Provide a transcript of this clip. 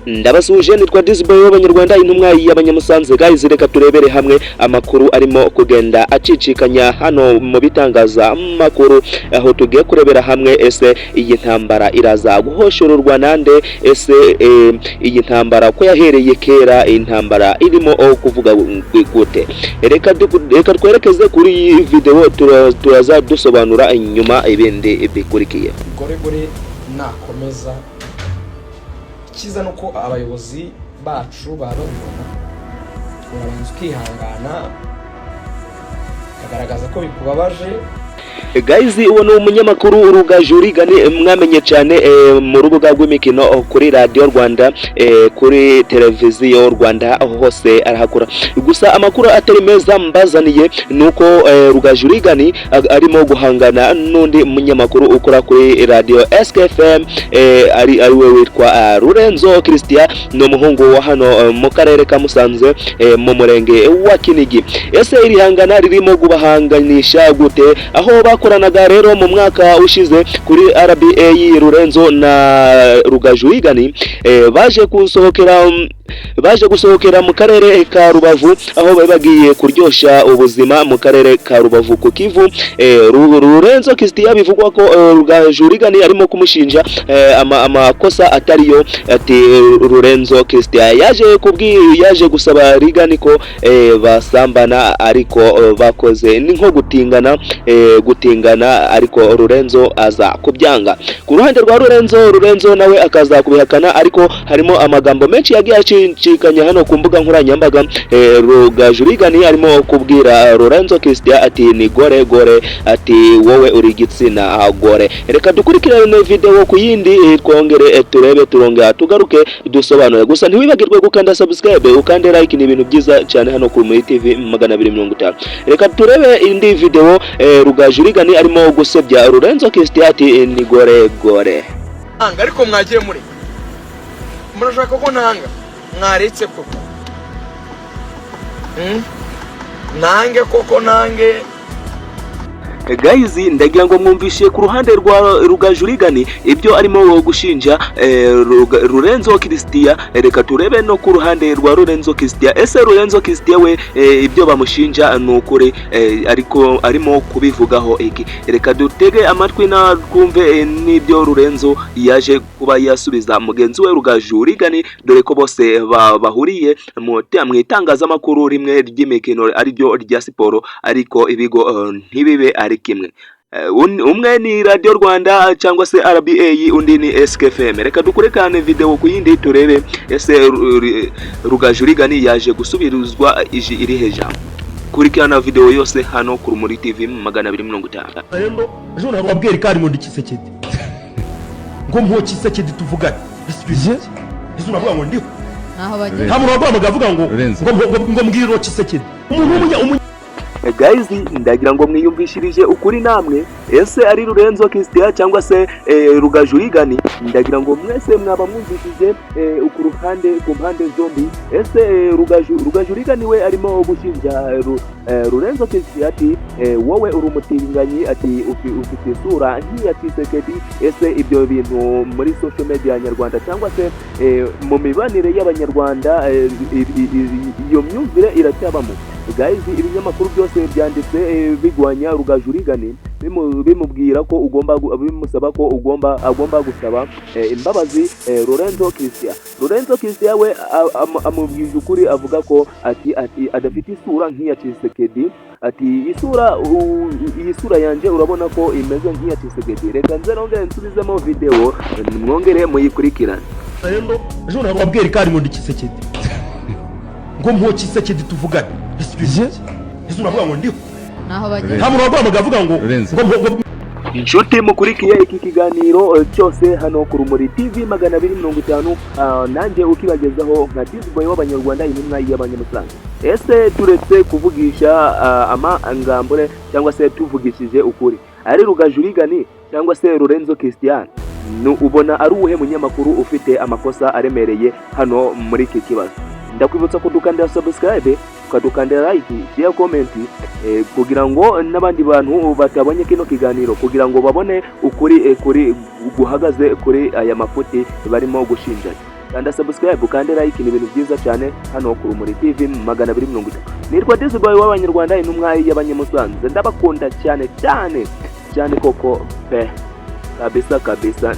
Ndabasuhuje, nitwa Disboy w'Abanyarwanda, intumwa y'Abanyamusanze. Guys, reka turebere hamwe amakuru arimo kugenda acicikanya hano mu bitangazamakuru, aho tugiye kurebera hamwe: ese iyi ntambara iraza guhoshororwa nande? Ese iyi ntambara ko yahereye kera, intambara irimo kuvuga gute? Reka twerekeze kuri iyi video, turaza dusobanura inyuma ibindi bikurikiye. Gore nakomeza. Icyiza ni uko abayobozi bacu baba babibona. Urabanza ukihangana, ukagaragaza ko bikubabaje. Guys, uwo ni umunyamakuru Rugaju Rigani, mwamenye cyane mu rubuga rw'imikino kuri Radiyo Rwanda, kuri Televiziyo Rwanda, aho hose arahakora. Gusa amakuru atari meza mbazaniye ni uko Rugaju Rigani arimo guhangana n'undi munyamakuru ukora kuri Radiyo SKFM, ari we witwa Rurenzo Christian. Ni umuhungu wa hano mu karere ka Musanze, mu murenge wa Kinigi. Ese iri hangana ririmo gubahanganisha gute? Aho bakoranaga rero mu mwaka ushize kuri RBA, Rurenzo na Rugaju Rigani baje gusohokera mu karere ka Rubavu, aho bari bagiye kuryoshya ubuzima mu karere ka Rubavu ku Kivu. Rurenzo Christian bivugwa ko Rugaju Rigani arimo kumushinja amakosa atariyo, ati Rurenzo Christian yaje gusaba Rigani ko basambana, ariko bakoze ni nko gutingana, ariko Rurenzo aza kubyanga. Ku ruhande rwa Rurenzo, Rurenzo nawe akaza kubihakana, ariko harimo amagambo menshi yagiye acicikanya hano ku mbuga nkoranyambaga. Rugaju Rigani arimo kubwira Lorenzo Christian ati ni gore gore, ati wowe uri igitsina gore. Reka dukurikirane video ku yindi, twongere turebe, turongera tugaruke dusobanure. Gusa ntiwibagirwe gukanda subscribe, ukande like, ni ibintu byiza cyane hano kuri muri TV 250. Reka turebe indi video, Rugaju Rigani arimo gusebya Lorenzo Christian ati ni gore gore. Ntanga, ariko mwagiye mureka. Murashaka ko ntanga? Mwaretse koko? Nange koko nange. Guys, ndagira ngo mwumvishe ku ruhande rwa Rugaju Rigani ibyo arimo gushinja Lorenzo Christian. Reka turebe no ku ruhande rwa Lorenzo Christian. Ese Lorenzo Christian we ibyo bamushinja ni ukuri? Ariko arimo kubivugaho iki? Reka dutege amatwi na twumve n'ibyo Lorenzo yaje kuba yasubiza mugenzi we Rugaju Rigani, dore ko bose bahuriye mu itangazamakuru rimwe ry'imikino, ariryo rya siporo, ariko ibigo ntibibe ari kimwe. Umwe ni Radio Rwanda cyangwa se RBA, undi ni SKFM. Reka dukurekane video ku yindi, turebe ese Rugaju Rigani yaje gusubirizwa iji irihe jambo. Kurikirana video yose hano ku Rumuri TV 250. Rero ejo ntabwo wabwira ikari ngo ndi Tshisekedi, ngo mpo Tshisekedi tuvugane. Ese uravuga ngo ndiho? Ntaho bagiye. Nta muntu waguhamagaye avuga ngo Lorenzo. ngo mbwire Tshisekedi, umuntu w'umunya Guys, ndagira ngo mwiyumvishirije ukuri namwe. Ese ari Lorenzo Christian cyangwa se Rugaju Rigani, ndagira ngo mwese mwaba mwumvishije ku ruhande, ku mpande zombi. Ese Rugaju Rigani we arimo gushinja Lorenzo Christian ati wowe uri umutinganyi, ati ufite isura nk'iya Tshisekedi. Ese ibyo bintu muri social media nyarwanda cyangwa se mu mibanire y'Abanyarwanda, iyo myumvire iracyabamo? Guys, ibinyamakuru byose byanditse bigwanya Rugaju Rigani, bimubwira ko ugomba bimusaba ko ugomba agomba gusaba imbabazi Lorenzo Christian. Lorenzo Christian we amubwije ukuri, avuga ko ati adafite isura nk'iya Tshisekedi, ati iyi sura yanjye urabona ko imeze nk'iya Tshisekedi? Reka nze nongere nsubizemo video, mwongere muyikurikirane. Rero ejo ntabwo wabwira ikari ngo ndi Tshisekedi, ngo mpo Tshisekedi tuvugane. Ese uravuga ngo ndiho? Ntaho bagiye. Nta muntu waguhamagaye avuga ngo Lorenzo. ngo Inshuti mukurikiye iki kiganiro cyose hano ku Rumuri TV 250, nanjye ukibagezaho nka Disboy w'Abanyarwanda, intumwa y'Abanyamusanze. Ese turetse kuvugisha amangambure cyangwa se tuvugishije ukuri, ari Rugaju Rigani cyangwa se Lorenzo Christian, ubona ari uwuhe munyamakuru ufite amakosa aremereye hano muri iki kibazo? Ndakwibutsa kudukandira subscribe, ukadukandira like, share, comment, kugira ngo n'abandi bantu batabonye kino kiganiro, kugira ngo babone ukuri kuri guhagaze kuri aya mafuti barimo gushinjanya. Kanda subscribe, kandi like, ni ibintu byiza cyane hano ku Rumuri TV 230. Nitwa Dizzy Boy w'Abanyarwanda, intumwa y'Abanyamusanze. Ndabakunda cyane cyane cyane koko pe, kabisa kabisa.